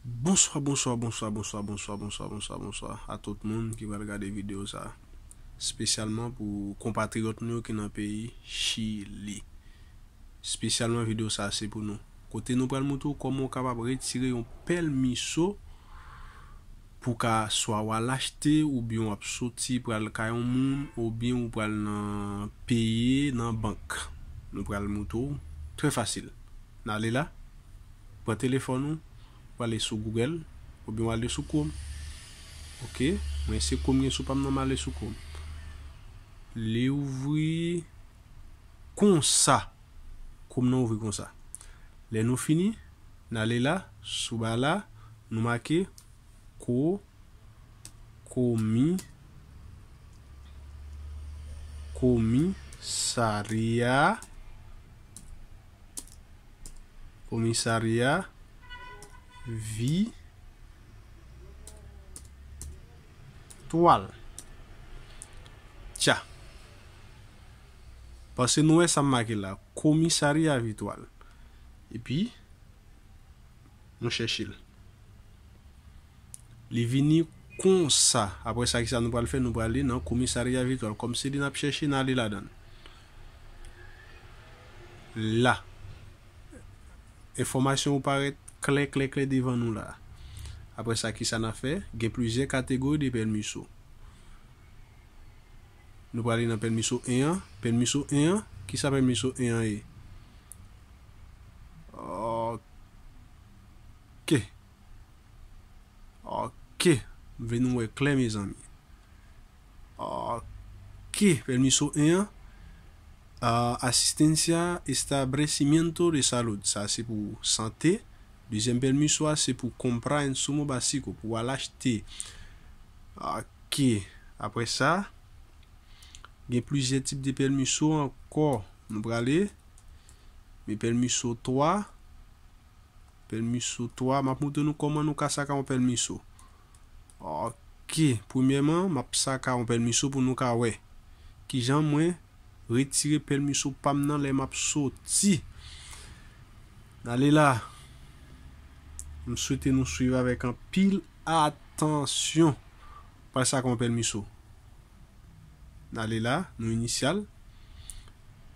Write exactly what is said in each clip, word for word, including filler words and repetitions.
Bonswa, bonswa, bonswa, bonswa, bonswa, bonswa, bonswa, bonswa a tout moun ki pral gade videyo sa a. Espesyalman pou konpatriyòt nou yo ki nan peyi Chili. Espesyalman videyo sa a se pou nou. Kote nou pral montre w kòman w kapab retire yon pèmiso pou ka swa w al achte oubyen w ap soti pral kay yon moun oubyen ou pral nan peye nan bank. Nou pral montre w trè fasil. N ale la. Pran telefòn ou, w ale sou Google, oubyen w ale sou Chrome. Ok, mwen se Chrome gen sou pa m nan, m ale sou Chrome. Li ouvri konsa. Chrome nan ouvri konsa. Lè nou fini, n ale la, sou ba la, nou make ko, komi, komisarya, komisarya vitwal. Tcha. Paske nou wè sa m make la, komisarya vitwal. Epi, nou chèche l. Li vini konsa. Apre sa, kisa nou pral fè? Nou pral ale nan komisarya vitwal. Kòm se li n ap chèche, n ale ladan l. La. Enfòmasyon yo parèt klè, klè, klè devan nou la. Apre sa, kisa n ap fè? Gen plizyè kategori de pèmiso. Nou prale nan pèmiso en an. Pèmiso en an, kisa pèmiso en an ye? Ok. Ok. Vin nou wè klè, mezanmi. Ok. Pèmiso en an. Ah, asistencia establecimiento de salud. Sa se pou sante. Dezyèm pèmiso a se pou comprar insumo básico, pou w al achte. Ok. Apre sa, gen plizyè tip de pèmiso ankò. Nou prale. Men pèmiso twa. Pèmiso twa. M ap montre nou kòman nou ka saka yon pèmiso. Ok. Premyèman, m ap saka yon pèmiso pou nou ka wè kijan mwen retire pèmiso pa m nan lè m ap soti. N ale la. M swete nou swiv avèk anpil atansyon. Pral saka yon pèmiso. N ale la, nou inisyal.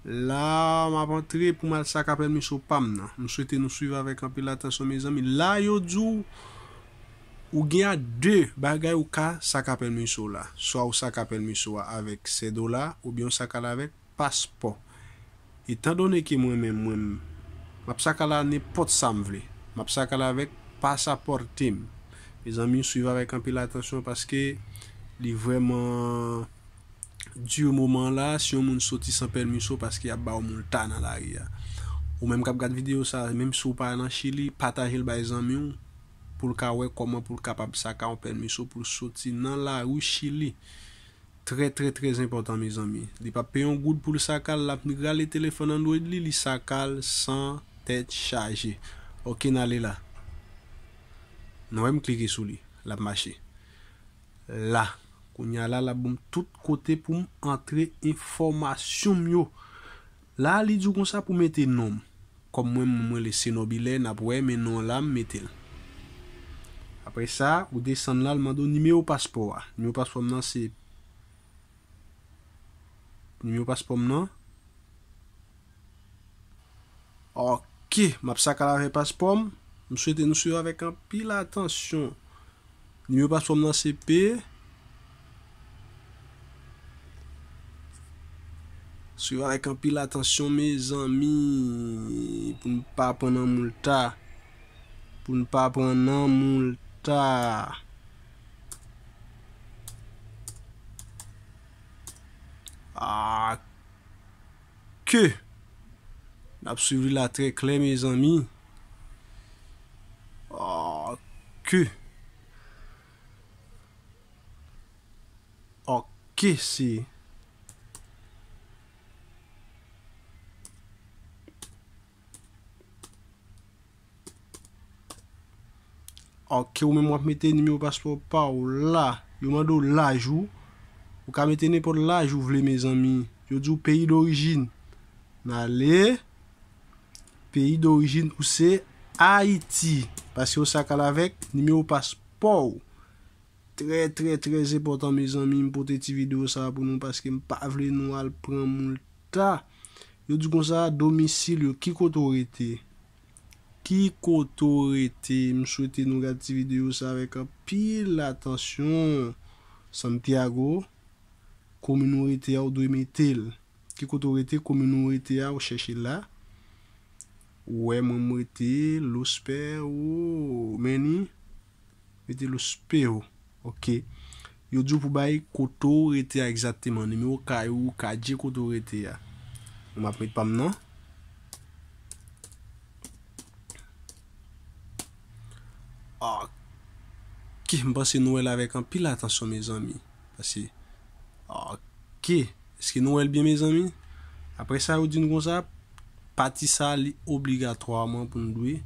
La, m ap antre pou m al saka pèmiso pa m nan. M swete nou swiv avèk anpil atansyon, mezanmi. La, yo di w, ou gen a de bagay ou ka saka pèmiso la. Swa ou saka pèmiso a avèk sèdola, oubyen ou saka l avèk paspò. Etandone ke mwen menm, mwen, m ap saka l a nenpòt sa m vle. M ap saka l avèk pasapòte m. Mezanmi, swiv avèk anpil atansyon paske li vrèman di moman la, si yon moun soti san pèmiso, paske y ap ba w moulta nan lari a. Ou menm k ap gad videyo sa, menm si w pa nan Chili, pataje l bay zanmi w, pou l ka wè kòman pou l kapab saka yon pèmiso pou l soti nan lari Chili. Trè, trè, trè enpòtan, mezanmi. Li p ap peye yon goud pou l saka l, l ap rale telefòn Android li, li saka l san tèt chaje. Ok, n ale la. Nou wè m klike sou li, l ap mache. La, kounye a la, l ap ban m tout kote pou m antre enfòmasyon m yo. La, li di w konsa pou mete non m. Kòm mwen, mwen, mwen le Senobile, n ap wè, men non la, m mete l. Apre sa, ou desann la, l mande w nimewo paspò a. Nimewo paspò m nan se, nimewo paspò m nan. Ok, m ap saka l avè paspò m. M swete nou swiv avèk anpil atansyon. Nimewo paspò m nan se P. Swiv avèk anpil atansyon, mezanmi, pou n pa pran nan moulta. Pou n pa pran nan moulta. Ah, ke n ap swiv li la trè klè, mezanmi. Ok. Ok, se. Ok, ou menm w ap mete nimewo paspò pa w la. Yo mande w laj ou. Ou ka mete nenpòt laj ou vle, mezanmi. Yo di w peyi dorijin. N ale. Peyi dorijin ou se Ayiti, paske w sa k al avèk nimewo paspò w. Trè, trè, trè enpòtan, mezanmi, m pote ti videyo sa a pou nou, paske m pa vle nou al pran moulta. Yo di konsa, domisil yo, ki kote w rete? Ki kote w rete? M swete nou gad ti videyo sa avèk anpil atansyon. Santiago, komin ou rete a, ou dwe mete l. Ki kote w rete? Komin ou rete a, ou chèche l la. Ou wè mwen, m rete Los Perros, Meni. Mete Los Perros. Ok. Yo di w pou bay kote w rete a egzakteman. Nimewo kay ou, kadye kote w rete a. Mwen, m ap met pa m nan. Ok. M panse nou wè l avèk anpil atansyon, mezanmi. Pase, ok. Èske nou wè l byen, mezanmi? Apre sa, yo di n konsa, pati sa, li obligatwaman pou n dwe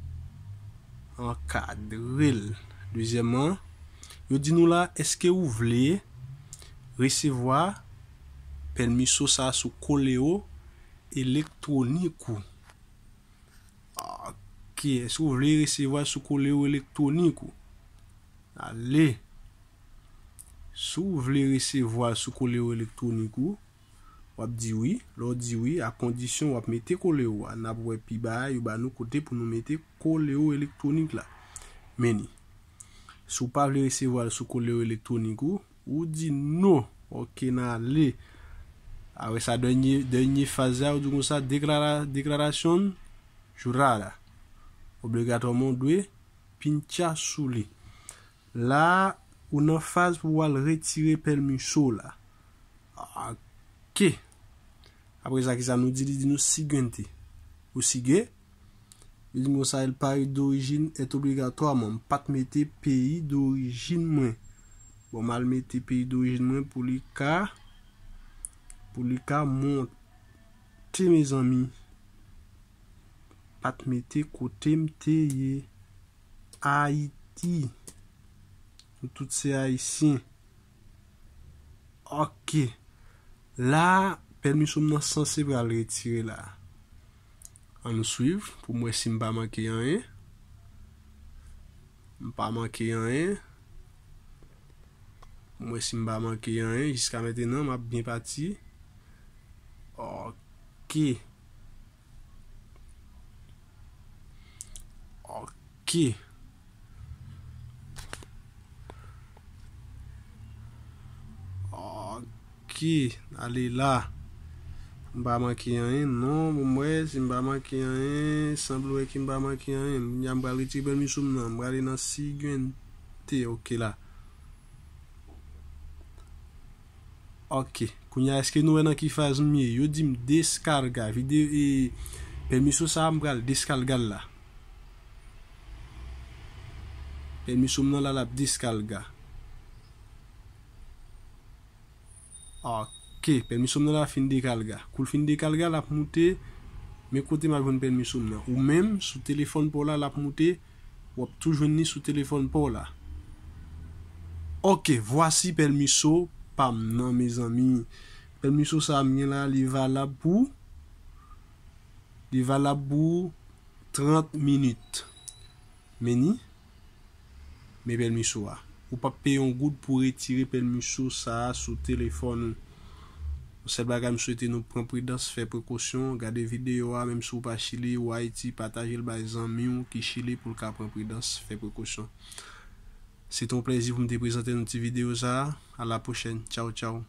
ankadre l. Dezyèmman, yo di nou la, èske ou vle resevwa pèmiso sa sou koleo elektwonik ou? Ok, èske ou vle resevwa sou koleo elektwonik ou? Ale. Si w vle resevwa l sou koleo elektwonik ou, w ap di wi. Lè w di wi, a kondisyon w ap mete koleo a. N ap wè pi ba a, yo ba nou kote pou nou mete koleo elektwonik la. Meni. Si w pa vle resevwa l sou koleo elektwonik ou, ou di no. Ok, n ale. Apre sa, dènye, dènye faz la, ou di konsa, deklara-, deklarasyon jurada. Obligatwaman, ou dwe pintcha sou li. La, ou nan faz pou w al retire pèmiso w la. Ok. Apre sa, kisa nou di? Li di nou siguiente. Ou sige. Li di m konsa, el país de origen es obligatorio. M pa t mete peyi dorijin mwen. Bon, m al mete peyi dorijin mwen pou li ka, pou li ka monte, mezanmi. Pa t mete kote m te ye. Ayiti. Nou tout se Ayisyen. Ok. La, pèmiso m nan sanse pral retire la. Ann nou swiv pou m wè si m pa manke anyen. M pa manke anyen. Pou m wè si m pa manke anyen. Jiska mentenan, m ap byen pati. Ok. Ok. Ok. Ale la. M pa manke anyen, non, pou m wè si m pa manke anyen, sanble wè ke m pa manke anyen. Kounye a m pral retire pèmiso m nan, m prale nan siguiente, ok la. Ok. Kounye a, èske nou wè nan ki faz m ye? Yo di m deskarga. Vide, e, pèmiso sa a, m pral deskarga l la. Pèmiso m nan la, l ap deskarga. Ok. Pèmiso m nan la fin dekarga. Kou l fin dekarga, l ap moute. Men kote m ap jwenn pèmiso m nan. Ou menm, sou telefòn pa w la, l ap moute. W ap tou jwenn li sou telefòn pa w la. Ok, vwasi pèmiso pa m nan, mezanmi. Pèmiso sa a m gen la, li valab pou, li valab pou trant minit. Men ni, men pèmiso a. Ou p ap peye yon goud pou retire pèmiso sa a sou telefòn ou. Yon sèl bagay, m swete nou pran pridans, fè prekosyon, gade videyo a, menm si w pa Chili, ou Ayiti, pataje l bay zanmi w ki Chili pou l ka pran pridans, fè prekosyon. Se te yon plèzi pou m te prezante nou ti videyo sa a. A la pwochèn. Tchaw, tchaw.